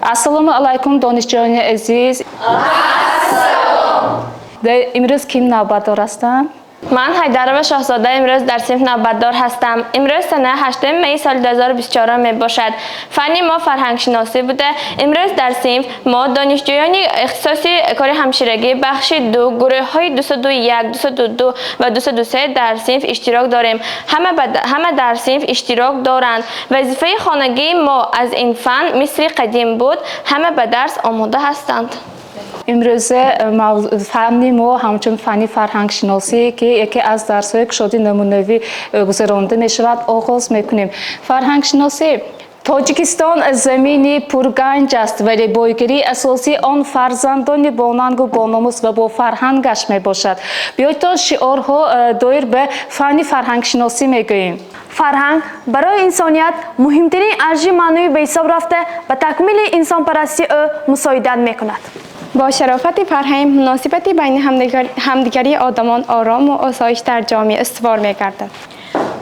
Ассалому алайкум, донишҷӯёни азиз. Имрӯз ким навбатдор ҳастанд? Ман, Ҳайдарова Шоҳзода, имрӯз дар синф навбатдор ҳастам. Имрӯз санаи 8 майи соли 2024 мебошад. Фанни мо фарҳангшиносӣ буда, имрӯз дар синф мо, донишҷӯёни ихтисоси кори ҳамширагӣ, бахши 2, гурӯҳҳои 201, 202 ва 203, дар синф иштирок дорем. Ҳама дар синф иштирок доранд. Вазифаи хонагии мо аз ин фан Мисри қадим буд. Ҳама ба дарс омода ҳастанд. Имрӯза фанни мо ҳамчун фанни фарҳангшиносӣ, ки яке аз дарсҳои кушоди намунавӣ гузаронида мешавад, оғоз мекунем. Фарҳангшиносӣ. Тоҷикистон замини пурганҷ аст, вале бойгарии асосии он фарзандони бонангу бономус ва бо фарҳангаш мебошад. Биёед, то шиорҳо доир ба фанни фарҳангшиносӣ мегӯем. Фарҳанг барои инсоният муҳимтарин арзиши маънавӣ ба ҳисоб рафта, ба такмили инсонпарастии ӯ мусоидат мекунад. Бо шарофати фарҳанг муносибати байни ҳамдигарии одамон орому осоиш дар ҷомеа устувор мегардад.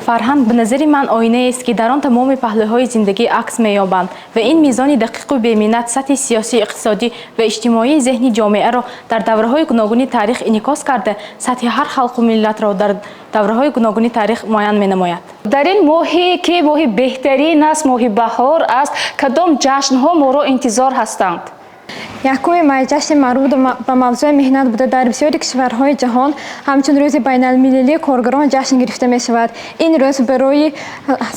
Фарҳанг ба назари ман оинаест, ки дар он тамоми паҳлӯҳои зиндагӣ акс меёбанд ва ин мизони дақиқу беминнат сатҳи сиёсӣ, иқтисодӣ ва иҷтимоии зеҳни ҷомеаро дар давраҳои гуногуни таърих инъикос карда, сатҳи ҳар халқу миллатро дар давраҳои гуногуни таърих муайян менамояд. Дар ин моҳе, ки моҳи беҳтарин аст, моҳи баҳор аст, кадом ҷашнҳо моро интизор ҳастанд? 1 май ҷашни марбут ба мавзӯи меҳнат буда, дар бисёри кишварҳои ҷаҳон ҳамчун рӯзи байналмилалии коргарон ҷашн гирифта мешавад. Ин рӯз барои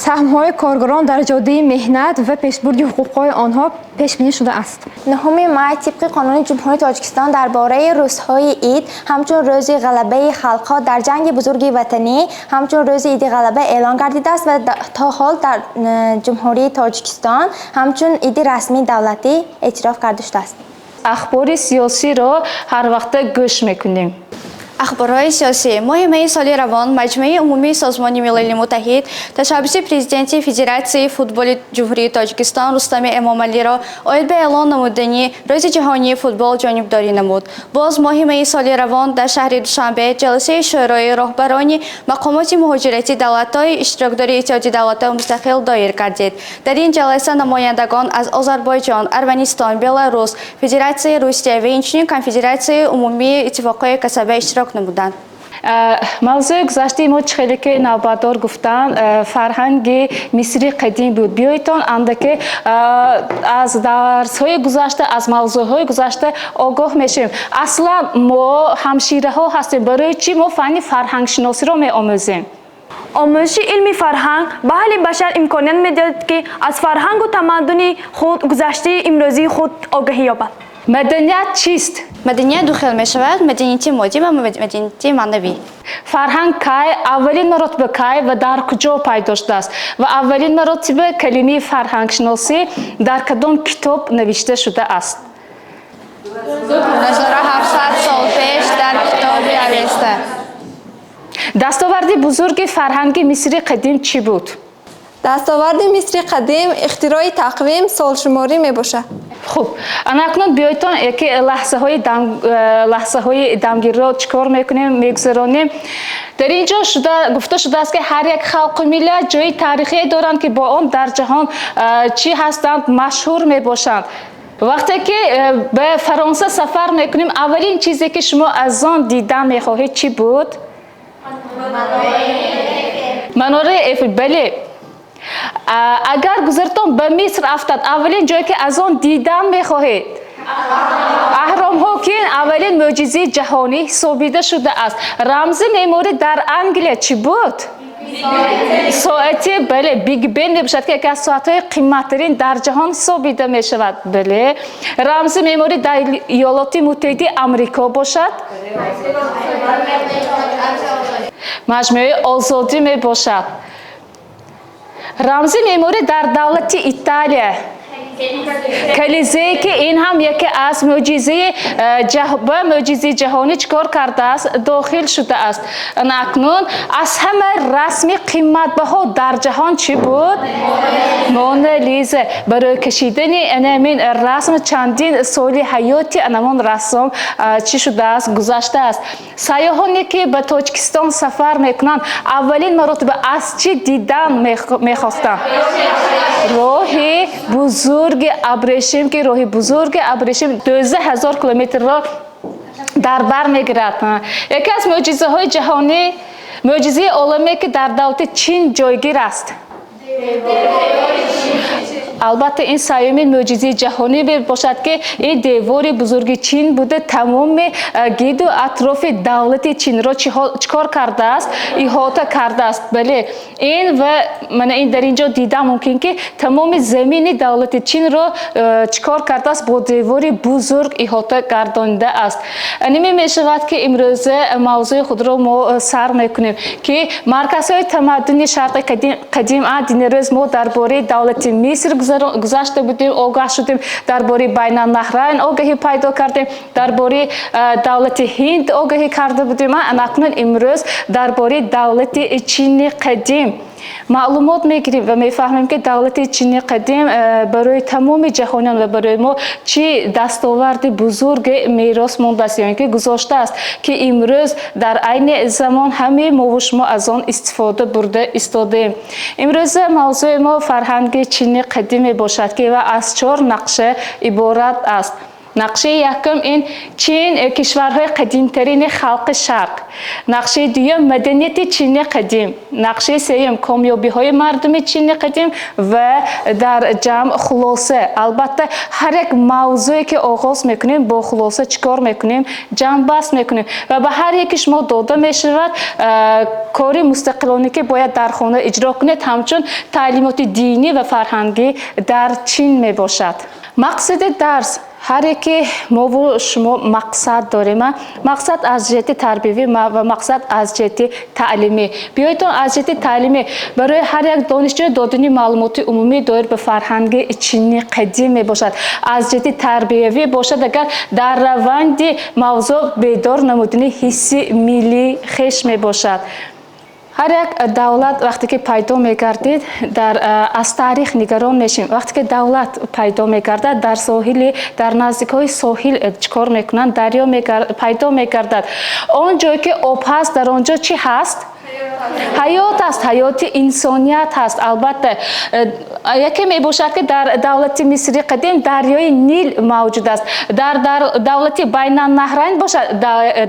саҳмҳои коргарон дар ҷодаи меҳнат ва пешбурди ҳуқуқҳои онҳо пешбинӣ шудааст. 9 май тибқи қонуни Ҷумҳурии Тоҷикистон дар бораи рӯзҳои ид ҳамчун рӯзи ғалабаи халқҳо дар Ҷанги Бузурги Ватанӣ, ҳамчун рӯзи Иди Ғалаба эълон гардидааст ва то ҳол дар Ҷумҳурии Тоҷикистон ҳамчун иди расмии давлатӣ эътироф карда шудааст. Ахбори сиёсиро ҳар вақта гӯш мекунем. Ахборҳои сиёсӣ. Моҳи майи соли равон Маҷмӯи умумии Созмони Милали Муттаҳид ташаббуси президенти Федератсияи футболи Ҷумҳурии Тоҷикистон Рустами Эмомалиро оид ба эълон намудани Рӯзи ҷаҳонии футбол ҷонибдорӣ намуд. Боз моҳи майи соли равон дар шаҳри Душанбе ҷаласаи шӯрои роҳбарони мақомоти муҳоҷирати давлатҳои иштирокдори Иттиҳоди Давлатҳои Мустақил доир гардид. Дар ин ҷаласа намояндагон аз Озарбойҷон, Арманистон, Беларус, Федератсияи Русия ва инчунин Конфедератсияи умумии иттифоқҳои касаба иштирок намуданд. Мавзӯи гузаштаи мо, чӣ хеле ки навбатдор гуфтанд, фарҳанги Мисри қадим буд. Биёедтон, андаке аз дарсҳои гузашта, аз мавзӯъҳои гузашта огоҳ мешавем. Аслан мо ҳамшираҳо ҳастем. Барои чӣ мо фанни фарҳангшиносиро меомӯзем? Омӯзиши илми фарҳанг ба аҳли башар имконият медиҳад, ки аз фарҳангу тамаддуни худ, гузаштаи имрӯзии худ огаҳӣ ёбад. Маданият чист? Маданият ду хел мешавад: маданияти моддӣ ва маданияти маънавӣ. Фарҳанг кай аввалин маротиба, кай ва дар куҷо пайдо шудааст ва аввалин маротиба калимаи фарҳангшиносӣ дар кадом китоб навишта шудааст? 2700 сол пеш дар китоби Авеста. Дастоварди бузурги фарҳанги Мисри қадим чӣ буд? Дастоварди Мисри қадим ихтирои тақвим, солшуморӣ мебошад. Хуб, ана акнун биёедтон, яке лаҳзаҳои дамгирро чӣ кор мекунем, мегузаронем. Дар ин ҷо шуда гуфта шудааст, ки ҳар як халқу миллат ҷои таърихие доранд, ки бо он дар ҷаҳон чӣ ҳастанд, машҳур мебошанд. Вақте ки ба Фаронса сафар мекунем, аввалин чизе, ки шумо аз он дидан мехоҳед, чӣ буд? Манораи Эйфел, бале. Агар гузартон ба Миср афтад, аввалин ҷое, ки аз он дидан мехоҳед, аҳромҳо, ки аввалин мӯъҷизаи ҷаҳонӣ ҳисобида шудааст. Рамзи меъморӣ дар Англия чӣ буд? Соати, бале, Биг Бен мебошад, ки яке аз соатҳои қиматтарин дар ҷаҳон ҳисобида мешавад. Бале, рамзи меъморӣ дар Иёлоти Муттаҳидаи Амрико бошад, Маҷмӯаи Озодӣ мебошад. Рамзи меъморӣ дар давлати Италия Колизее, ки ин ҳам яке аз мӯъҷизаи ба мӯъҷизаи ҷаҳонӣ чӣ кор кардааст, дохил шудааст. Акнун аз ҳама расми қиматбаҳо дар ҷаҳон чӣ буд? Мона Лиза. Барои кашидани анамин расм чандин соли ҳаёти анамон рассом чӣ шудааст, гузаштааст. Сайёҳоне, ки ба Тоҷикистон сафар мекунанд, аввалин маротиба аз чӣ дидан мехостанд? Роҳи бузург. бузурги Абрешим, ки роҳи бузурги Абрешим 12 000 километрро дар бар мегирад. Яке аз мӯъҷизаҳои ҷаҳонӣ, мӯъҷизаи оламе, ки дар давлати Чин ҷойгир аст. Албатта, ин сеюмин мӯъҷизаи ҷаҳонӣ мебошад, ки ин девори бузурги Чин буда, тамоми гирду атрофи давлати Чинро чӣ кор кардааст? Иҳота кардааст. Бале, ин ва мана ин дар ин ҷо дида мумкин, ки тамоми замини давлати Чинро чӣ кор кардааст? Бо девори бузург иҳота гардонидааст. Ниме мешавад, ки имрӯза мавзӯи худро мо сар мекунем, ки марказҳои тамаддуни Шарқи Қадим. Динрӯз мо дар бораи давлати Миср гузашта будем, огаҳ шудем, дар бораи Байналнаҳрайн огаҳӣ пайдо кардем, дар бораи давлати Ҳинд огаҳӣ карда будем. Акнун имрӯз дар бораи давлати Чини қадим маълумот мегирем ва мефаҳмем, ки давлати Чини қадим барои тамоми ҷаҳониён ва барои мо чӣ дастоварди бузурге мерос мондааст ё ин ки гузоштааст, ки имрӯз дар айни замон ҳамаи мову шумо аз он истифода бурда истодаем. Имрӯза мавзӯи мо фарҳанги Чини қадим мебошад, ки ва аз чор нақша иборат аст. Нақшаи якум ин Чин, кишварҳои қадимтарини халқи Шарқ. Нақшаи дуюм маданияти Чини қадим. Нақшаи сеюм комёбиҳои мардуми Чини қадим ва дар ҷамъ хулоса. Албатта, ҳар як мавзӯе ки оғоз мекунем, бо хулоса чӣ кор мекунем? Ҷамъбаст мекунем. Ва ба ҳар яки шумо дода мешавад кори мустақилоне, ки бояд дар хона иҷро кунед, ҳамчун таълимоти динӣ ва фарҳангӣ дар Чин мебошад. Мақсади дарс: ҳар яке мову шумо мақсад дорем, мақсад аз ҷиҳати тарбиявӣ ва мақсад аз ҷиҳати таълимӣ. Биёед, аз ҷиҳати таълимӣ барои ҳар як донишҷӯ додани маълумоти умумӣ доир ба фарҳанги Чини қадим мебошад. Аз ҷиҳати тарбиявӣ бошад, агар дар раванди мавзӯъ бедор намудани ҳисси миллии хеш мебошад. Ҳар як давлат вақте ки пайдо мегардид, дар аз таърих нигарон мешем. Вақте ки давлат пайдо мегардад, дар соҳили, дар наздикҳои соҳил чӣ кор мекунанд? Дарё пайдо мегардад. Он ҷое ки об ҳаст, дар он ҷо чӣ ҳаст? Ҳаёт аст, ҳаёти инсоният ҳаст. Албатта, яке мебошад, ки дар давлати Мисри қадим дарёи Нил мавҷуд аст. Дар давлати Байналнаҳрайн бошад,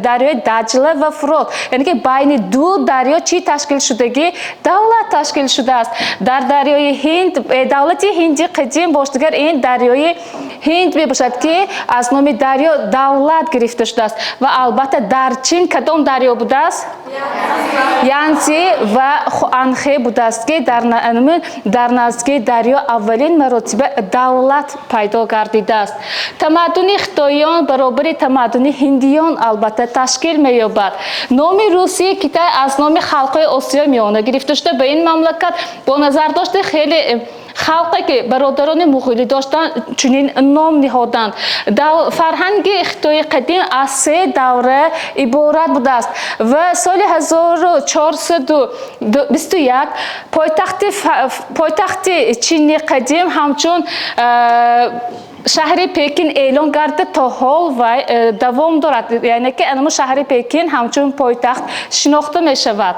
дарёи Даҷла ва Фурот, яъне ки байни ду дарё чӣ ташкил шудагӣ? Давлат ташкил шудааст. Дар дарёи Ҳинд, давлати Ҳинди қадим бош, дигар ин дарёи Ҳинд мебошад, ки аз номи дарё давлат гирифта шудааст. Ва албатта, дар Чин кадом дарё будааст? Янси ва Хуанхе будааст, ки дар наздикии дарё аввалин маротиба давлат пайдо гардидааст. Тамаддуни хитоиён баробари тамаддуни ҳиндиён албатта ташкил меёбад. Номи русии Китай аз номи халқҳои Осиёи Миёна гирифта шуда, ба ин мамлакат бо назардошти хеле халқе ки бародарони муғулӣ доштанд, чунин ном ниҳоданд. Фарҳанги Хитои қадим аз се давра иборат будааст ва соли 1421 пойтахти Чини қадим ҳамчун шаҳри Пекин эълон гарда, то ҳол вай давом дорад, яъне ки анамо шаҳри Пекин ҳамчун пойтахт шинохта мешавад.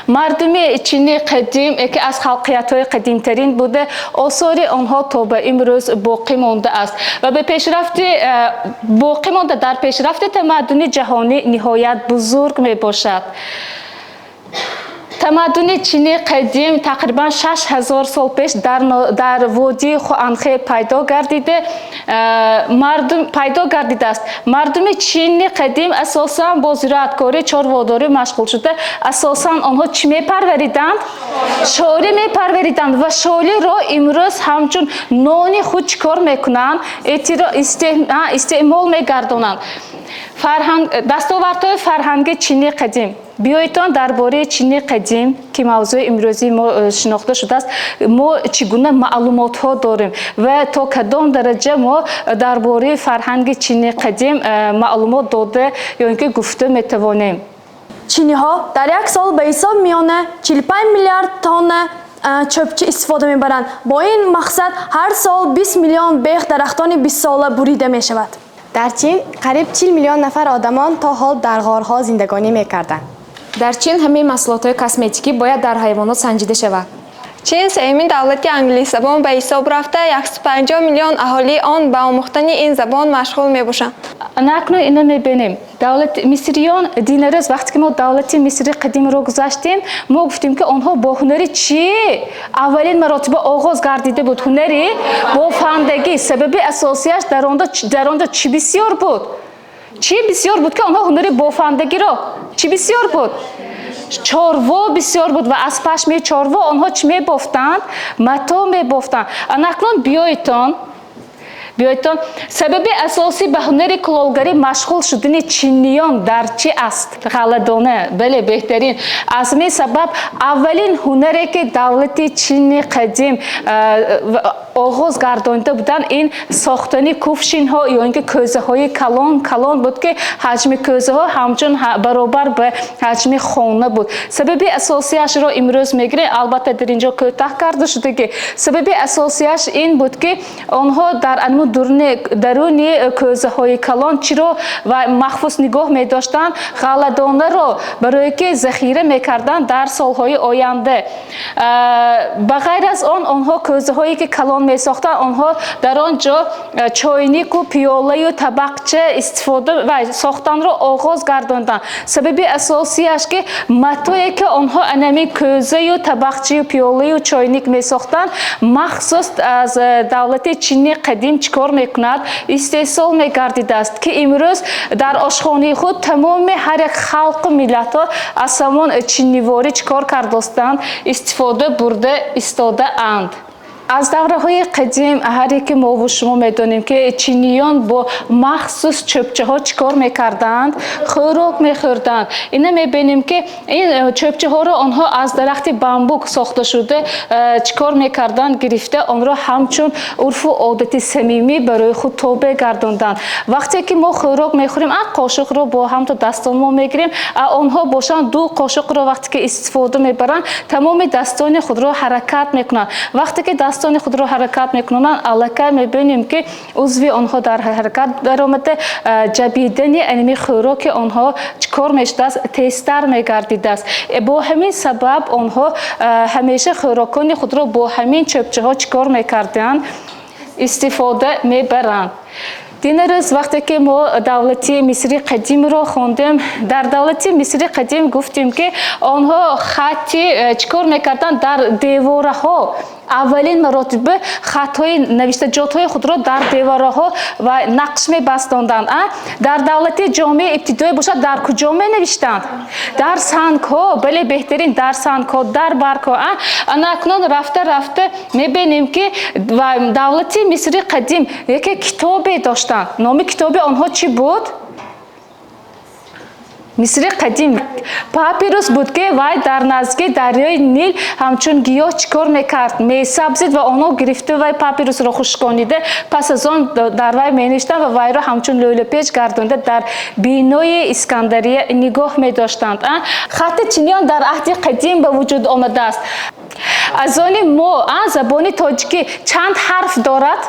Мардуми Чини қадим яке аз халқиятҳои қадимтарин буда, осори онҳо то ба имрӯз боқӣ мондааст ва ба пешрафти боқӣ монда, дар пешрафти тамаддуни ҷаҳонӣ ниҳоят бузург мебошад. Тамаддуни Чини қадим тақрибан 6000 сол пеш дар водии Хуанхе пайдо гардида, мардум пайдо гардидааст. Мардуми Чини қадим асосан бо зироаткорӣ, чорводорӣ машғул шуда, асосан онҳо чӣ мепарвариданд? Шолӣ мепарвариданд ва шолиро имрӯз ҳамчун нони худ чӣ кор мекунанд? Истеъмол мегардонанд. Дастовардҳои фарҳанги Чини қадим. Биёедтон, дар бораи Чини қадим, ки мавзӯи имрӯзии мо шинохта шудааст, мо чӣ гуна маълумотҳо дорем ва то кадом дараҷа мо дар бораи фарҳанги Чини қадим маълумот дода ё ин ки гуфта метавонем. Чиниҳо дар як сол ба ҳисоб миёна 45 миллиард тонна чӯпча истифода мебаранд. Бо ин мақсад ҳар сол 20 миллион бех дарахтони бистсола бурида мешавад. Дар Чин қариб 40 миллион нафар одамон то ҳол дар ғорҳо зиндагонӣ мекарданд. Дар Чин ҳамаи маҳсулотҳои косметикӣ бояд дар ҳайвонот санҷида шавад. Чин сеюмин давлати англисзабон ба ҳисоб рафта, 150 миллион аҳолии он ба омӯхтани ин забон машғул мебошанд. Акнун ино мебинем. Давлати мисриён динарӯз, вақте ки мо давлати Мисри қадимро гузаштем, мо гуфтем, ки онҳо бо ҳунари чӣ аввалин маротиба оғоз гардида буд? Ҳунари бофандагӣ. Сабаби асосияш дар он ҷо чӣ бисёр буд? Чӣ бисёр буд, ки онҳо ҳунари бофандагиро, чӣ бисёр буд? Чорво бисёр буд ва аз пашми чорво онҳо чӣ мебофтанд? Мато мебофтанд. Анакнун биёедтон, сабаби асосӣ ба ҳунари кулолгарӣ машғул шудани чиниён дар чӣ аст? Ғалладона. Бале, беҳтарин. Аз ҳамин сабаб аввалин ҳунаре, ки давлати Чини қадим оғоз гардонида буданд, ин сохтани кувшинҳо ё ин ки кӯзаҳои калон калон буд, ки ҳаҷми кӯзаҳо ҳамчун баробар ба ҳаҷми хона буд. Сабаби асосияшро имрӯз мегирем, албатта, дар ин ҷо кӯтаҳ карда шудагӣ. Сабаби асосияш ин буд, ки онҳо дар анму даруни кӯзаҳои калон чиро ва махфус нигоҳ медоштанд? Ғалладонаро, барое ки захира мекарданд дар солҳои оянда. Ба ғайр аз он, онҳо кӯзаҳое ки калон месохтанд, онҳо дар он ҷо чойнику пиёлаю табақча истифода ва сохтанро оғоз гардонданд. Сабаби асосияш, ки матое ки онҳо анами кӯзаю табақчаю пиёлаю чойник месохтанд, махсус аз давлати Чини қадим чӣ кор мекунад? Истеҳсол мегардидааст, ки имрӯз дар ошхонаи худ тамоми ҳар як халқу миллатҳо аз ҳамон чиниворӣ чӣ кор кардостанд? Истифода бурда истодаанд. Аз давраҳои қадим ҳар яке мову шумо медонем, ки чиниён бо махсус чӯбчаҳо чӣ кор мекарданд? Хӯрок мехӯрданд. Ина мебинем, ки ин чӯбчаҳоро онҳо аз дарахти бамбук сохта шуда чӣ кор мекарданд? Гирифта, онро ҳамчун урфу одати самимӣ барои худ тобеъ гардонданд. Вақте ки мо хӯрок мехӯрем, а қошуқро бо ҳамто дастон мо мегирем, а онҳо бошанд, ду қошуқро вақте ки истифода мебаранд, тамоми дастони худро ҳаракат мекунанд. Вақте ки дастони худро ҳаракат мекунанд, аллакай мебинем, ки узви онҳо дар ҳаракат даромада, ҷабидани аними хӯроки онҳо чӣ кор мешудааст? Тезтар мегардидааст. Бо ҳамин сабаб онҳо ҳамеша хӯрокони худро бо ҳамин чӯбчаҳо чӣ кор мекарданд? Истифода мебаранд. Динарӯз, вақте ки мо давлати Мисри қадимро хондем, дар давлати Мисри қадим гуфтем, ки онҳо хатти чӣ кор мекарданд? Дар девораҳо аввалин маротиба хатҳои навиштаҷотҳои худро дар девораҳо ва нақш мебастонданд. Дар давлати ҷомеаи ибтидоӣ бошад, дар куҷо менавиштанд? Дар сангҳо. Бале, беҳтарин, дар сангҳо, дар баргҳо. Ана акнун рафта рафта мебинем, ки давлати Мисри қадим яке китобе доштанд. Номи китоби онҳо чӣ буд? Мисри қадим папирус буд, ки вай дар наздики дарёи Нил ҳамчун гиёҳ чӣ кор мекард? Месабзид. Ва онҳо гирифта, вай папирусро хушконида, пас аз он дар вай менишитанд ва вайро ҳамчун лӯлапеч гардонида дар бинои Искандария нигоҳ медоштанд. Хатти чиниён дар аҳди қадим ба вуҷуд омадааст. Аз они мо забони тоҷикӣ чанд ҳарф дорад?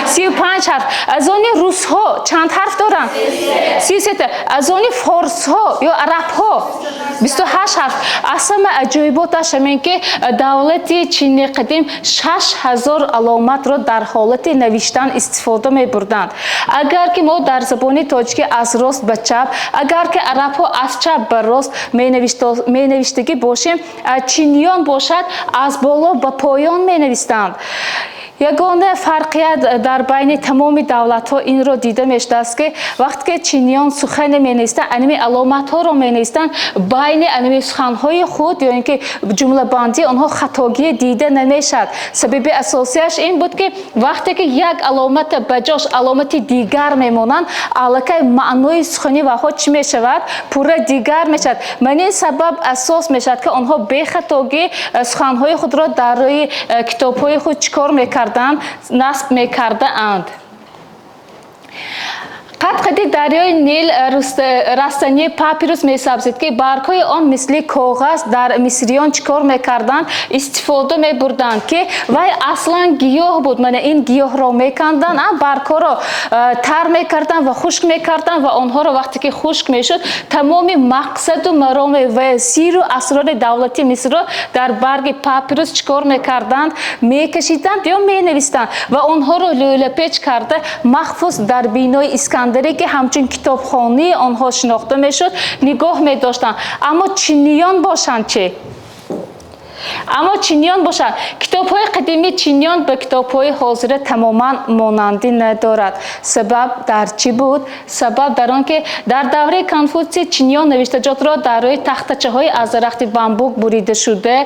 35 ҳарф. Аз они русҳо чанд ҳарф доранд? 33-та. Аз они форсҳо ё арабҳо 28 ҳарф. Аз ҳама аҷоиботаш ҳамин, ки давлати Чини қадим 6000 аломатро дар ҳолати навиштан истифода мебурданд. Агар ки мо дар забони тоҷикӣ аз рост ба чап, агар ки арабҳо аз чап ба рост менавиштагӣ бошем, чиниён бошад, аз боло ба поён менавистанд. Ягона фарқият дар байни тамоми давлатҳо инро дида мешудааст, ки вақте ки чиниён сухане менавистанд, аними аломатҳоро менавистанд, байни аними суханҳои худ ё ин ки ҷумлабандии онҳо хатогӣ дида намешавад. Сабаби асосияш ин буд, ки вақте ки як аломата ба ҷош аломати дигар мемонанд, аллакай маънои сухани ваҳо чӣ мешавад? Пурра дигар мешавад. Ман ин сабаб асос мешавад, ки онҳо бехатогӣ суханҳои худро дар рӯи китобҳои худ чӣ кор мекарданд? Насб мекардаанд. Қад-қади дарёи Нил растании папирус месабзид, ки баргҳои он мисли коғаз. Дар мисриён чӣ кор мекарданд? Истифода мебурданд, ки вай аслан гиёҳ буд. Мана ин гиёҳро меканданд, баргҳоро тар мекарданд ва хушк мекарданд ва онҳоро вақте ки хушк мешуд, тамоми мақсаду мароми ва сиру асрори давлати Мисрро дар барги папирус чӣ кор мекарданд? Мекашиданд ё менавистанд ва онҳоро лӯлапеч карда, махфус дар бинои Искандаре, ки ҳамчун китобхонаи онҳо шинохта мешуд, нигоҳ медоштанд. Аммо чиниён бошанд чӣ? Аммо чиниён бошанд, китобҳои қадимии чиниён ба китобҳои ҳозира тамоман монандӣ надорад. Сабаб дар чӣ буд? Сабаб дар он, ки дар давраи Конфутсий чиниён навиштаҷотро дар рӯи тахтачаҳои аз дарахти бамбук буридашуда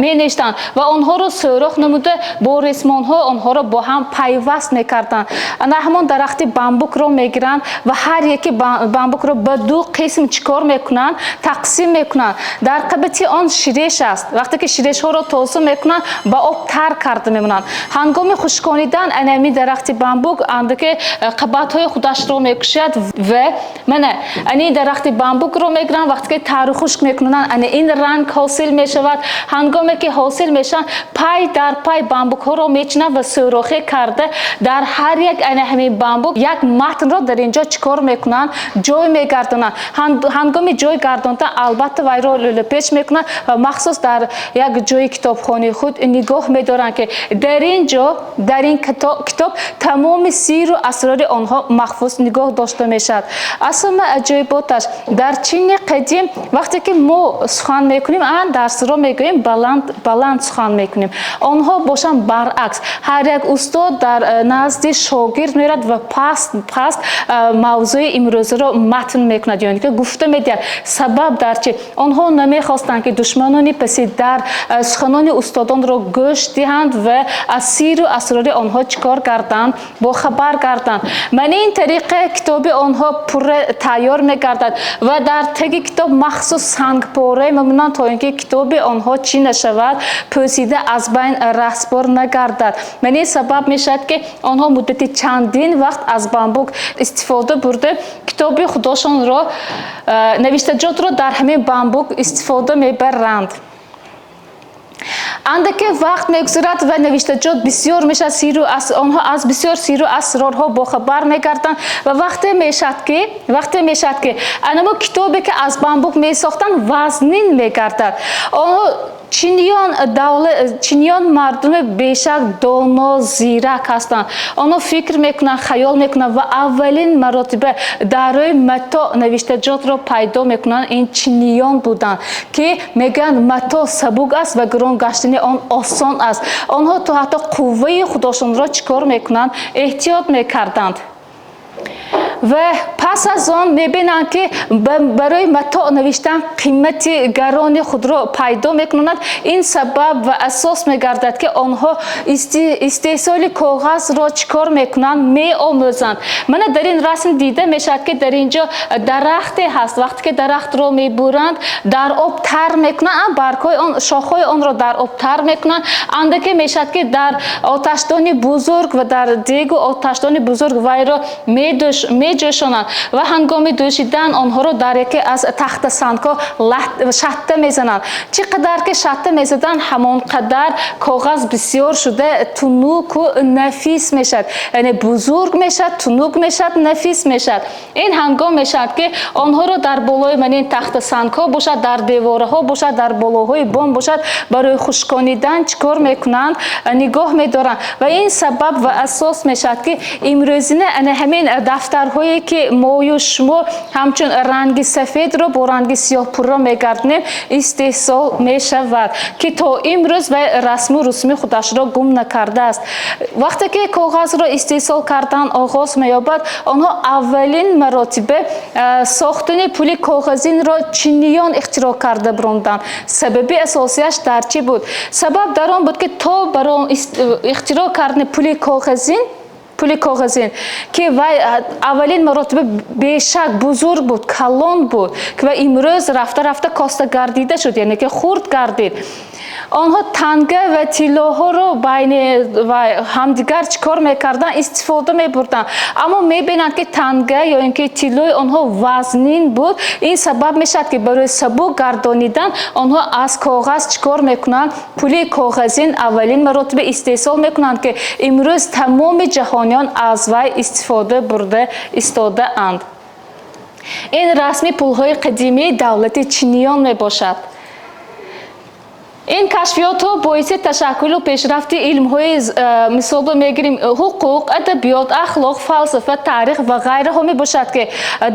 менавиштанд ва онҳоро сӯрох намуда, бо ресмонҳо онҳоро бо ҳам пайваст мекарданд. Ана ҳамон дарахти бамбукро мегиранд ва ҳар яки бамбукро ба ду қисм чӣ кор мекунанд? Тақсим мекунанд. Дар қабати он ширеш аст. Вақте ки ширешҳоро тоза мекунанд, ба об тар карда мемонанд. Ҳангоми хушконидан анами дарахти бамбук андаке қабатҳои худашро мекушад ва мана ани дарахти бамбукро мегиранд. Вақте ки тару хушк мекунанд, ана ин ранг ҳосил мешавад. Ҳангоме ки ҳосил мешаванд, пай дар пай бамбукҳоро мечинанд ва сӯрохе карда, дар ҳар як ана ҳамин бамбук як матнро дар ин ҷо чӣ кор мекунанд? Ҷой мегардонанд. Ҳангоми ҷой гардондан, албатта, вайро лӯлапеч мекунанд ва махсус дар як ҷои китобхонаи худ нигоҳ медоранд, ки дар ин ҷо, дар ин китоб тамоми сиру асрори онҳо махфуз нигоҳ дошта мешавад. Аз ҳама аҷоиботаш, дар Чини қадим вақте ки мо сухан мекунем, дарсро мегӯем, баланд баланд сухан мекунем, онҳо бошанд баръакс, ҳар як устод дар назди шогирд мерад ва паст паст мавзӯи имрӯзаро матн мекунад ё ки гуфта медиҳад. Сабаб дар чи? Онҳо намехостанд, ки душманони паси дар суханони устодонро гӯш диҳанд ва аз сиру асрори онҳо чӣ кор карданд? Бохабар гарданд. Мана ин тариқа китоби онҳо пурра тайёр мегардад ва дар таги китоб махсус сангпора мемонанд, то ин ки китоби онҳо чӣ нашавад? Пӯсида аз байн раҳсбор нагардад. Мана ин сабаб мешавад, ки онҳо муддати чандин вақт аз бамбук истифода бурда, китоби худошонро, навиштаҷотро дар ҳамин бамбук истифода мебаранд. Андаке вақт мегузарад ва навиштаҷот бисёр мешавад, сиру онҳо аз бисёр сиру асрорҳо бохабар мегарданд ва вақте мешавад, ки анамо китобе, ки аз бамбук месохтанд, вазнин мегардад. Онҳо чиниён мардуми бешак доно, зирак ҳастанд. Онҳо фикр мекунанд, хаёл мекунанд ва аввалин маротиба дар рӯи матоъ навиштаҷотро пайдо мекунанд. Ин чиниён буданд, ки мегӯянд, матоъ сабук аст ва гирон гаштани он осон аст. Онҳо то ҳатто қувваи худошонро чӣ кор мекунанд? Эҳтиёт мекарданд. Ва пас аз он мебинанд, ки барои матоъ навиштан қимати гарони худро пайдо мекунанд. Ин сабаб ва асос мегардад, ки онҳо истеҳсоли коғазро чӣ кор мекунанд? Меомӯзанд. Мана дар ин расм дида мешавад, ки дар ин ҷо дарахте ҳаст. Вақте ки дарахтро мебуранд, дар об тар мекунанд, баргҳои он, шохҳои онро дар об тар мекунанд. Андаке мешавад, ки дар оташдони бузург ва дар дегу оташдони бузург вайро меҷӯшонанд ва ҳангоми дӯшидан онҳоро дар яке аз тахтасангҳо шатта мезананд. Чӣ қадар ки шатта мезаданд, ҳамон қадар коғаз бисёр шуда, тунуку нафис мешавад, яъне бузург мешавад, тунук мешавад, нафис мешавад. Ин ҳангом мешавад, ки онҳоро дар болои манин тахтасангҳо бошад, дар девораҳо бошад, дар болоҳои бом бошад, барои хушконидан чӣ кор мекунанд? Нигоҳ медоранд. Ва ин сабаб ва асос мешавад, ки имрӯзина ана ҳамин дафтарҳое, ки мою шумо ҳамчун ранги сафедро бо ранги сиёҳ пурра мегардонем, истеҳсол мешавад, ки то имрӯз вай расму русуми худашро гум накардааст. Вақте ки коғазро истеҳсол кардан оғоз меёбад, онҳо аввалин маротиба сохтани пули коғазинро чиниён ихтироъ карда биронданд. Сабаби асосияш дар чӣ буд? Сабаб дар он буд, ки то барои ихтироъ кардани пули коғазин Пули коғазин, ки вай аввалин маротиба бешак бузург буд, калон буд, ки ва имрӯз рафта рафта коста гардида шуд, яъне ки хурд гардид. Онҳо танга ва тиллоҳоро байни ҳамдигар чӣ кор мекарданд? Истифода мебурданд. Аммо мебинанд, ки танга ё ин ки тиллои онҳо вазнин буд. Ин сабаб мешавад, ки барои сабук гардонидан онҳо аз коғаз чӣ кор мекунанд? Пули коғазин аввалин маротиба истеҳсол мекунанд, ки имрӯз тамоми ҷаҳониён аз вай истифода бурда истодаанд. Ин расми пулҳои қадимии давлати чиниён мебошад. Ин кашфиётҳо боиси ташаккулу пешрафти илмҳои, мисол мегирем, ҳуқуқ, адабиёт, ахлоқ, фалсафа, таърих ва ғайраҳо мебошад, ки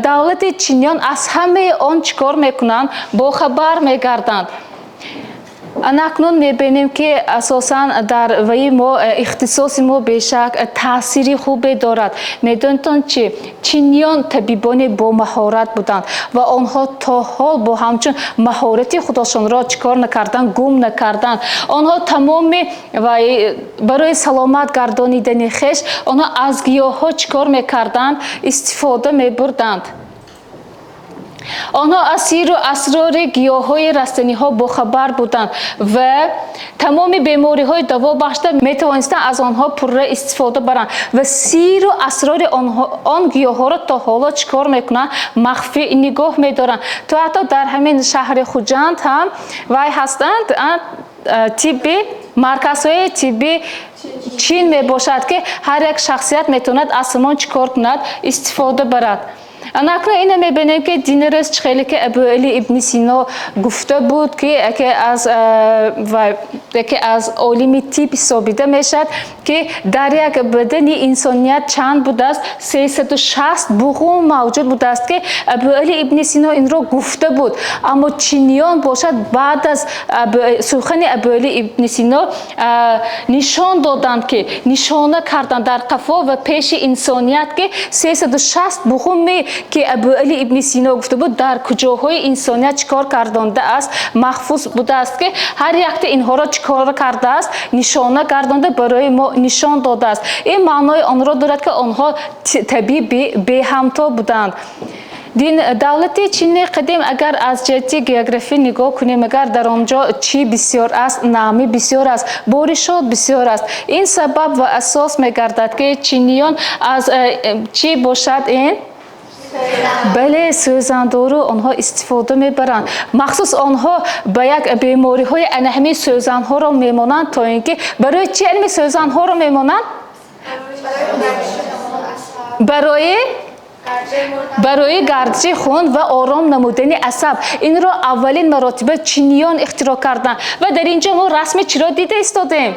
давлати чиниён аз ҳамаи он чӣ кор мекунанд? Бохабар мегарданд. Анакнун мебинем, ки асосан дар ваи мо, ихтисоси мо, бешак таъсири хубе дорад. Медонитон чи? Чиниён табибони бомаҳорат буданд ва онҳо то ҳол бо ҳамчун маҳорати худошонро чӣ кор накарданд? Гум накарданд. Онҳо тамоми барои саломат гардонидани хеш онҳо аз гиёҳҳо чӣ кор мекарданд? Истифода мебурданд. Онҳо аз сирру асрори гиёҳҳои растаниҳо бохабар буданд ва тамоми бемориҳои даво бахшида метавонистанд аз онҳо пурра истифода баранд ва сирру асрори он гиёҳҳоро то ҳоло чӣ кор мекунанд? Махфӣ нигоҳ медоранд. То ҳатто дар ҳамин шаҳри Хуҷанд ҳам вай ҳастанд, тибби марказҳои тибби Чин мебошад, ки ҳар як шахсият метавонад аз ҳамон чӣ кор кунад? Истифода барад. Анакнун ина мебинем, ки дини рӯз чӣ хеле ки Абуали ибни Сино гуфта буд, ки яке аз олими тиб ҳисобида мешавад, ки дар як бадани инсоният чанд будааст? 360 буғум мавҷуд будааст, ки Абуали ибни Сино инро гуфта буд. Аммо чиниён бошад, баъд аз сухани Абуали ибни Сино нишон доданд, ки нишона карданд дар қафо ва пеши инсоният, ки 360 буғуме, ки Абуали ибни Сино гуфта буд, дар куҷоҳои инсоният чӣ кор кардондааст? Маҳфуз будааст, ки ҳар якта инҳоро чӣ кор кардааст? Нишона гардонда, барои мо нишон додааст. Ин маънои онро дорад, ки онҳо табиби беҳамто буданд. Дин давлати Чини қадим, агар аз ҷиҳати географӣ нигоҳ кунем, агар дар он ҷо чӣ бисёр аст? Намӣ бисёр аст, боришот бисёр аст. Ин сабаб ва асос мегардад, ки чиниён аз чӣ бошад ин? Бале, сӯзандору онҳо истифода мебаранд. Махсус онҳо ба як бемориҳои ана ҳамин сӯзанҳоро мемонанд, то ин ки барои чи ҳамин сӯзанҳоро мемонанд? Барои гардиши хун ва ором намудани асаб. Инро аввалин маротиба чиниён ихтироъ карданд. Ва дар ин ҷо мо расми чиро дида истодем?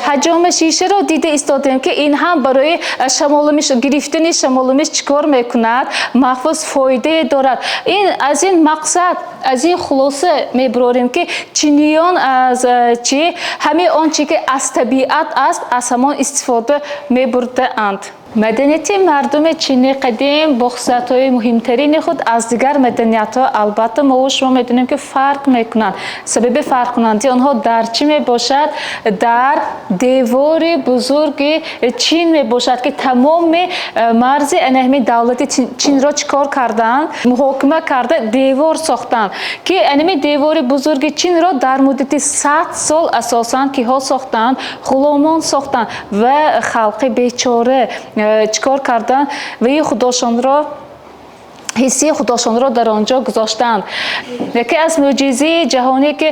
Ҳаҷома шишаро дида истодем, ки ин ҳам барои шамолумиш, гирифтани шамолумиш чӣ кор мекунад? Махфуз фоидае дорад. Ин аз ин мақсад, аз ин хулоса мебарорем, ки чиниён аз чи ҳамаи он чи ки аз табиат аст, аз ҳамон истифода мебурдаанд. Маданияти мардуми Чини қадим бо хусусиятҳои муҳимтарини худ аз дигар маданиятҳо, албатта, мову шумо медонем, ки фарқ мекунанд. Сабаби фарқкунандии онҳо дар чӣ мебошад? Дар девори бузурги Чин мебошад, ки тамоми марзи анаҳами давлати Чинро чӣ кор карданд? Муҳокима карда, девор сохтанд, ки анами девори бузурги Чинро дар муддати 100 сол асосан киҳо сохтанд? Ғуломон сохтанд ва халқи бечора чӣ кор карданд? Ваи худошонро, ҳиссии худошонро дар он ҷо гузоштанд. Яке аз мӯъҷизаи ҷаҳонӣ, ки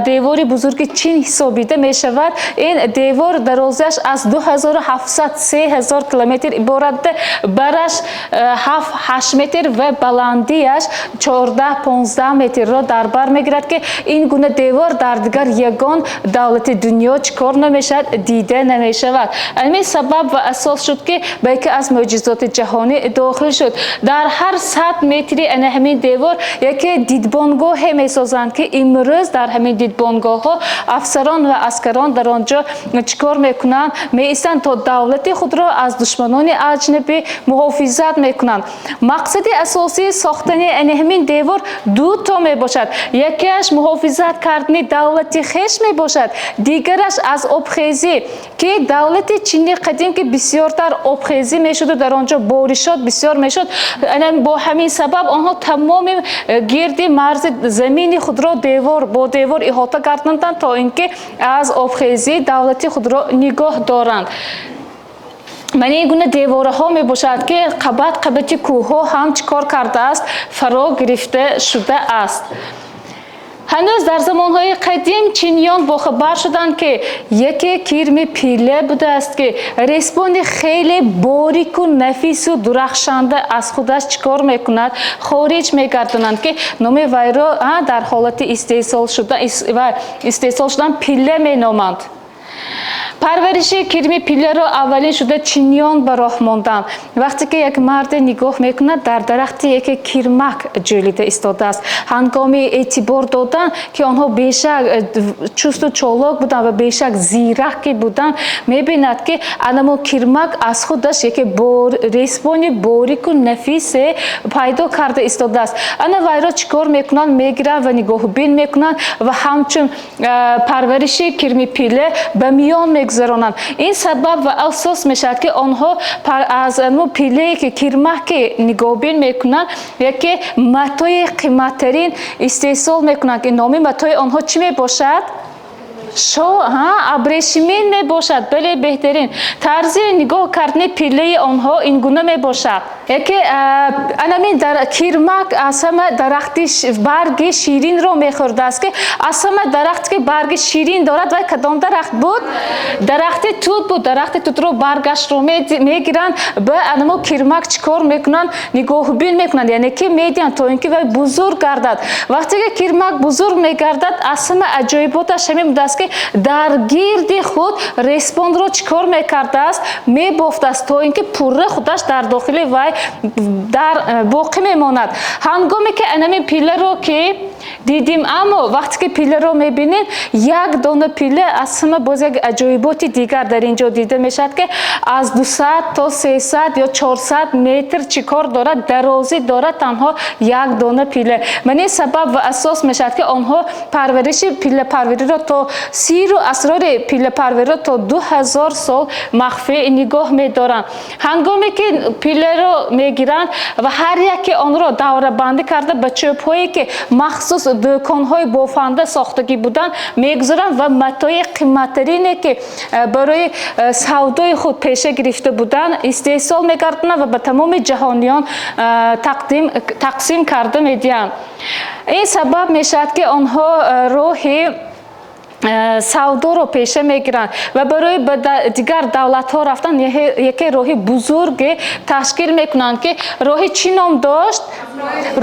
девори бузурги Чин ҳисобида мешавад, ин девор дарозиаш аз 2700 3000 километр иборат буда, бараш 7-8 метр ва баландиаш 14-15 метрро дар бар мегирад, ки ин гуна девор дар дигар ягон давлати дунё чӣ кор намешавад? Дида намешавад. Ҳамин сабаб ва асос шуд, ки ба яке аз мӯъҷизоти ҷаҳонӣ дохил шуд. Дар ҳар 100 метри ана ҳамин девор яке дидбонгоҳе месозанд, ки имрӯз дар ҳамин дидбонгоҳҳо афсарон ва аскарон дар он ҷо чӣ кор мекунанд? Меистанд, то давлати худро аз душманони аҷнабӣ муҳофизат мекунанд. Мақсади асосии сохтани ана ҳамин девор дуто мебошад. Якеаш муҳофизат кардани давлати хеш мебошад, дигараш аз обхезӣ, ки давлати Чини қадим, ки бисёртар обхезӣ мешуду дар он ҷо боришот бисёр мешуд, бо ҳамин сабаб онҳо тамоми гирди марзи замини худро девор бо девор иҳота карданд, то ин ки аз обхезӣ давлати худро нигоҳ доранд. Мана ин гуна девораҳо мебошад, ки қабат қабати кӯҳҳо ҳам чӣ кор кардааст? Фаро гирифта шудааст. Ҳанӯз дар замонҳои қадим чиниён бохабар шуданд, ки яке кирми пилла будааст, ки ресмони хеле борику нафису дурахшанда аз худаш чӣ кор мекунад? Хориҷ мегардонанд, ки номи вайро дар ҳолати истеҳсол шудан пилла меноманд. Парвариши кирми пилларо аввалин шуда чиниён ба роҳ монданд. Вақте ки як марде нигоҳ мекунад, дар дарахти яке кирмак ҷӯлида истодааст. Ҳангоми эътибор додан, ки онҳо бешак чусту чолок буданд ва бешак зираке буданд, мебинад, ки анамо кирмак аз худаш яке ресмони борику нафисе пайдо карда истодааст. Ана вайро чӣ кор мекунанд? Мегиранд ва нигоҳубин мекунанд ва ҳамчун парвариши кирми пилла ба миён мегузаронанд. Ин сабаб ва асос мешавад, ки онҳо аз пиллае, ки кирмак ки нигоҳубин мекунанд, яке матои қиматтарин истеҳсол мекунанд, ки номи матои онҳо чӣ мебошад? Абрешимин мебошад. Бале, беҳтарин. Тарзи нигоҳ кардани пиллаи онҳо ин гуна мебошад. Яке анамин дар кирмак аз ҳама дарахти барги ширинро мехӯрдааст, ки аз ҳама дарахте ки барги ширин дорад, вай кадом дарахт буд? Дарахти тут буд. Дарахти тутро баргашро мегиранд, ба анамо кирмак чӣ кор мекунанд? Нигоҳубин мекунанд, яъне ки медиҳанд, то ин ки вай бузург гардад. Вақте ки кирмак бузург мегардад, аз ҳама аҷоиботаш ҳамин будааст, ки дар гирди худ ресмонро чӣ кор мекардааст? Мебофтааст, то ин ки пурра худаш дар дохили вай дар боқӣ мемонад. Ҳангоме ки анамин пилларо ки дидим, аммо вақте ки пилларо мебинем, як дона пилла аз ҳама боз як аҷоиботи дигар дар ин ҷо дида мешавад, ки аз 200 то 300 ё 400 метр чӣ кор дорад? Дарозӣ дорад танҳо як дона пилла. Ман ин сабаб ва асос мешавад, ки онҳо парвариши пиллапарвариро то сиру асрори пиллапарвариро то 2000 сол махфӣ нигоҳ медоранд. Ҳангоме ки пилларо мегиранд ва ҳар яке онро даврабандӣ карда, ба чӯбҳое ки махсус дӯконҳои бофанда сохтагӣ буданд, мегузоранд ва матои қиматтарине, ки барои савдои худ пеша гирифта буданд, истеҳсол мегардонанд ва ба тамоми ҷаҳониён тақсим карда медиҳанд. Ин сабаб мешавад, ки онҳо роҳи савдоро пеша мегиранд ва барои ба дигар давлатҳо рафтан яке роҳи бузурге ташкил мекунанд, ки роҳи чӣ ном дошт?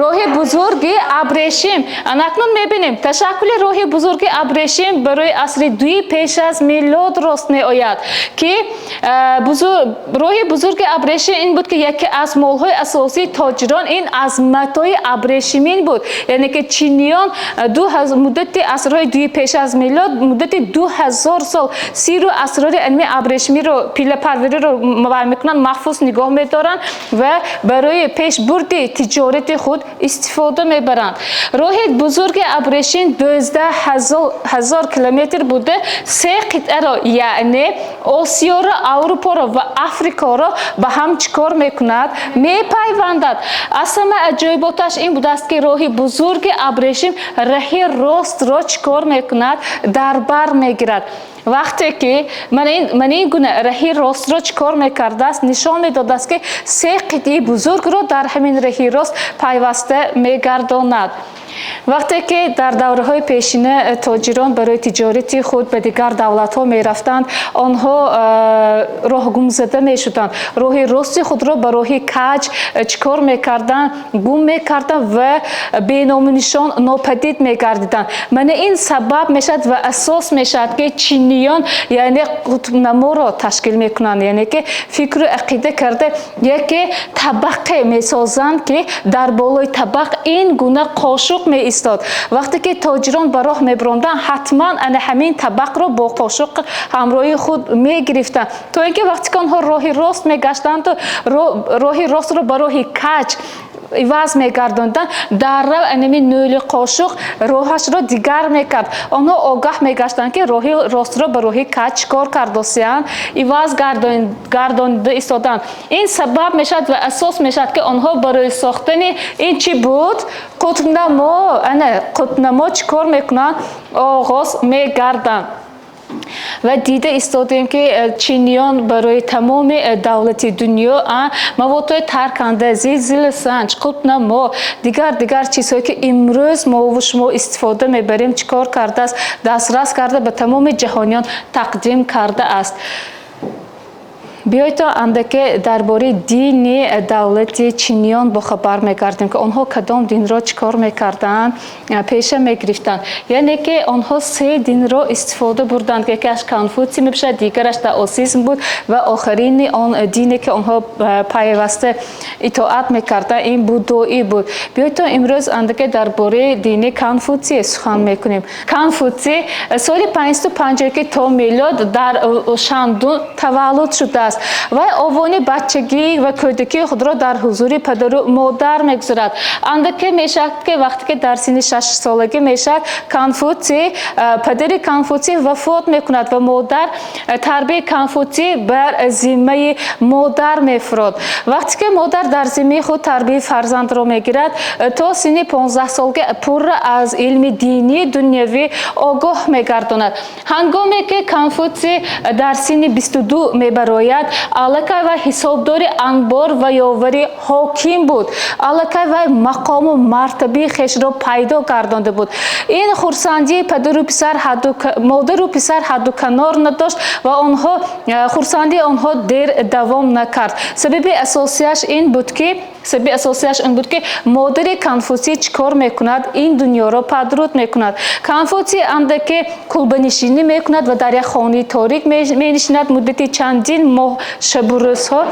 Роҳи бузурги Абрешим. Анакнун мебинем, ташаккули роҳи бузурги Абрешим барои асри дуи пеш аз милод рост меояд, ки роҳи бузурги Абрешим ин буд, ки яке аз молҳои асосии тоҷирон ин аз матои абрешимин буд, яъне ки чиниён муддати асрҳои дуи пеш аз милод, муддати 2000 сол сиру асрори илми абрешимиро, пиллапарвариро вай мекунанд, маҳфуз нигоҳ медоранд ва барои пешбурди тиҷорати худ истифода мебаранд. Роҳи бузурги Абрешим 12 000 километр буда, се қитъаро, яъне Осиёро, Аврупоро ва Африкоро ба ҳам чӣ кор мекунад? Мепайвандад. Аз ҳама аҷоиботаш ин будааст, ки роҳи бузурги Абрешим раҳи ростро чӣ кор мекунад? Дар бар мегирад. Вақте ки мана ин гуна раҳи ростро чӣ кор мекардааст? Нишон медодааст, ки се қитъаи бузургро дар ҳамин раҳи рост пайваста мегардонад. Вақте ки дар давраҳои пешина тоҷирон барои тиҷорати худ ба дигар давлатҳо мерафтанд, онҳо роҳгумзада мешуданд, роҳи рости худро ба роҳи каҷ чӣ кор мекарданд, гум мекарданд ва беному нишон нопадид мегардиданд. Мана ин сабаб мешавад ва асос мешавад, ки чиниён, яъне қутбнаморо ташкил мекунанд, яъне ки фикру ақида карда яке табақе месозанд, ки дар болои табақ ин гуна қошуқ меистод. Вақте ки тоҷирон ба роҳ мебиромданд, ҳатман ана ҳамин табақро бо қошуқ ҳамроҳи худ мегирифтанд, то ин ки вақте ки онҳо роҳи рост мегаштанду роҳи ростро ба роҳи каҷ иваз мегардонданд, дар рав анами нӯли қошуқ роҳашро дигар мекард. Онҳо огаҳ мегаштанд, ки роҳи ростро ба роҳи каҷ чӣ кор кардосиянд, иваз гардонида истоданд. Ин сабаб мешавад ва асос мешавад, ки онҳо барои сохтани ин чӣ буд, қутбнамо, ана қутбнамо чӣ кор мекунанд, оғоз мегарданд. Ва дида истодем, ки чиниён барои тамоми давлати дунё маводҳои тарканда, зилзиласанҷ, қутбнамо, дигар дигар чизҳое, ки имрӯз мову шумо истифода мебарем, чӣ кор кардааст, дастрас карда, ба тамоми ҷаҳониён тақдим кардааст. Биёед, то андаке дар бораи дини давлати чиниён бохабар мегардем, ки онҳо кадом динро чӣ кор мекарданд, пеша мегирифтанд. Яъне ки онҳо се динро истифода бурданд, ки якеаш Конфутсий мебошад, дигараш даосизм буд ва охирини он дине, ки онҳо пайваста итоат мекарданд, ин буддоӣ буд. Биёед, то имрӯз андаке дар бораи дини Конфутсие сухан мекунем. Конфутсий соли 551 то мелод дар Шандун таваллуд шудааст. Вай овони бачагӣ ва кӯдакии худро дар ҳузури падару модар мегузарад. Андаке мешавад, ки вақте ки дар синни 6-солагӣ мешавад Конфутсий, падари Конфутсий вафот мекунад ва модар тарбияи Конфутсий бар зиммаи модар мефурод. Вақте ки модар дар зиммаи худ тарбияи фарзандро мегирад, то синни 15-солагӣ пурра аз илми динии дунявӣ огоҳ мегардонад. Ҳангоме ки Конфутсий дар синни 22 мебарояд, аллакай вай ҳисобдори анбор ва ёвари ҳоким буд. Аллакай вай мақому мартабаи хешро пайдо гардонда буд. Ин хурсандии падару писар, модару писар ҳадду канор надошт ва онҳо хурсандии онҳо дер давом накард. Сабаби асосияш ин буд, ки модари Конфутсий чӣ кор мекунад, ин дунёро падруд мекунад. Конфутсий андаке кулбанишинӣ мекунад ва дар як хонаи торик менишинад муддати чандин моҳ, шабу рӯзҳо.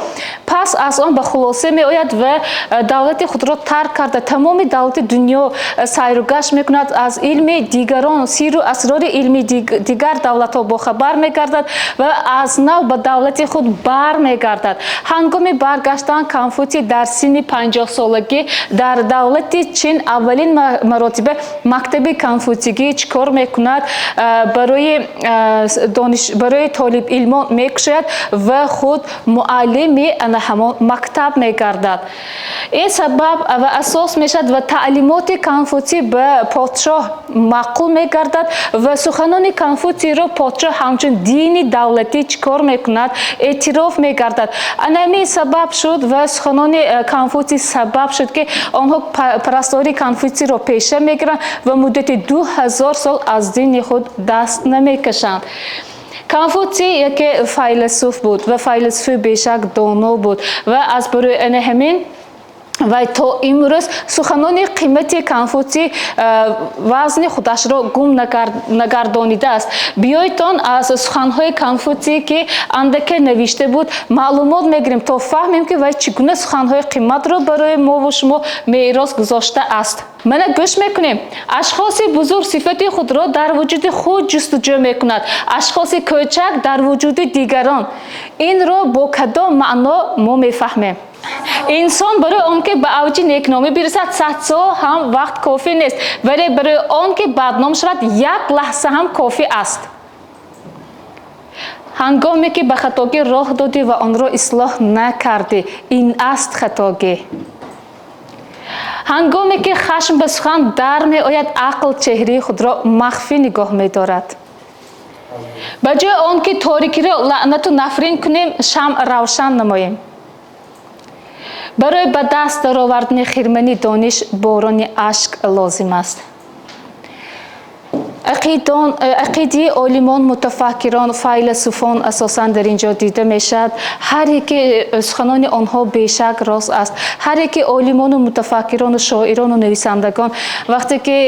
Пас аз он ба хулоса меояд ва давлати худро тарк карда, тамоми давлати дунё сайру гашт мекунад, аз илми дигарон, сиру асрори илми дигар давлатҳо бохабар мегардад ва аз нав ба давлати худ бармегардад. Ҳангоми баргаштан Конфутсий дар синни 50-солагӣ дар давлати Чин аввалин маротиба мактаби конфутсигӣ чӣ кор мекунад, барои толибилмон мекушояд ва худ муаллими ана ҳамон мактаб мегардад. Ин сабаб ва асос мешавад ва таълимоти Конфутсий ба подшоҳ маъқул мегардад ва суханони Конфутсийро подшоҳ ҳамчун дини давлатӣ чӣ кор мекунад, эътироф мегардад. Ана ҳамин сабаб шуд ва суханони Конфутсий сабаб шуд, ки онҳо парастории Конфутсийро пеша мегиранд ва муддати 2000 сол аз дини худ даст намекашанд. Конфутсий яке файласуф буд ва файласуфи бешак доно буд ва аз барои ана ҳамин вай то имрӯз суханони қимати Конфутсий вазни худашро гум нагардонидааст. Биёедтон аз суханҳои Конфутсий, ки андаке навишта буд, маълумот мегирем, то фаҳмем, ки вай чӣ гуна суханҳои қиматро барои мову шумо мерос гузоштааст. Мана гӯш мекунем. Ашхоси бузург сифати худро дар вуҷуди худ ҷустуҷӯ мекунад, ашхоси кӯчак дар вуҷуди дигарон. Инро бо кадом маъно мо мефаҳмем? Инсон барои он ки ба авҷи некномӣ бирасад, 100 сол ҳам вақт кофӣ нест, вале барои он ки бадном шавад, як лаҳза ҳам кофӣ аст. Ҳангоме ки ба хатогӣ роҳ додӣ ва онро ислоҳ накардӣ, ин аст хатогӣ. Ҳангоме ки хашм ба сухан дар меояд, ақл чеҳраи худро махфӣ нигоҳ медорад. Ба ҷои он ки торикиро лаънату нафрин кунем, шамъ равшан намоем. Барои ба даст даровардани хирмани дониш борони ашк лозим аст. Ақидаи олимон, мутафаккирон, файласуфон асосан дар ин ҷо дида мешавад. Ҳар яке суханони онҳо бешак рост аст. Ҳар яке олимону мутафаккирону шоирону нависандагон вақте ки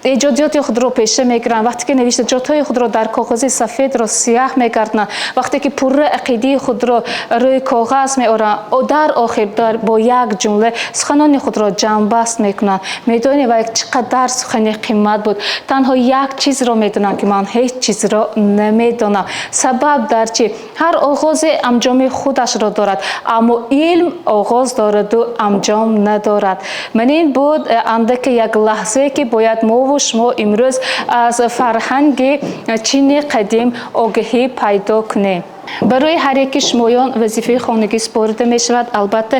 эҷодиёти худро пеша мекунанд, вақте ки навиштаҷотҳои худро дар коғази сафедро сияҳ мегардонанд, вақте ки пурра ақидаи худро рӯи коғаз меоранд, дар охир бо як ҷумла суханони худро ҷамъбаст мекунанд. Медонӣ, вай чӣ қадар сухани қимат буд? Танҳо як чизро медонам, ки ман ҳеҷ чизро намедонам. Сабаб дар чӣ? Ҳар оғозе анҷоми худашро дорад, аммо илм оғоз дораду анҷом надорад. Ман ин буд андаке як лаҳзае, ки бояд мову шумо имрӯз аз фарҳанги Чини қадим огаҳӣ пайдо кунем. Барои ҳар яки шумоён вазифаи хонагӣ супорида мешавад. Албатта,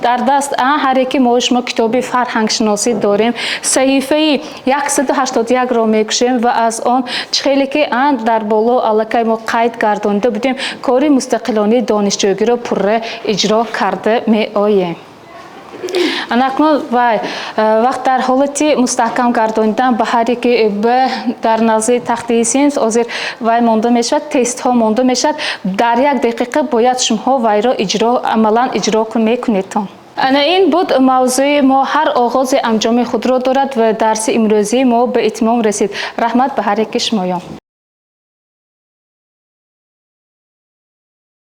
дар даст ҳар яки мо шумо китоби фарҳангшиносӣ дорем. Саҳифаи 181-ро мекушем ва аз он чӣ хеле ки дар боло аллакай мо қайд гардонида будем, кори мустақилонаи донишҷӯгиро пурра иҷро карда меоем. Анакнун вай вақт дар ҳолати мустаҳкам гардонидан ба ҳар яке дар назди тахтаи синф ҳозир вай монда мешавад, тестҳо монда мешавад. Дар як дақиқа бояд шумоҳо вайро иҷро, амалан иҷро мекунедтон. Ана ин буд мавзӯи мо. Ҳар оғози анҷоми худро дорад ва дарси имрӯзии мо ба итмом расид. Раҳмат ба ҳар яки шумоён.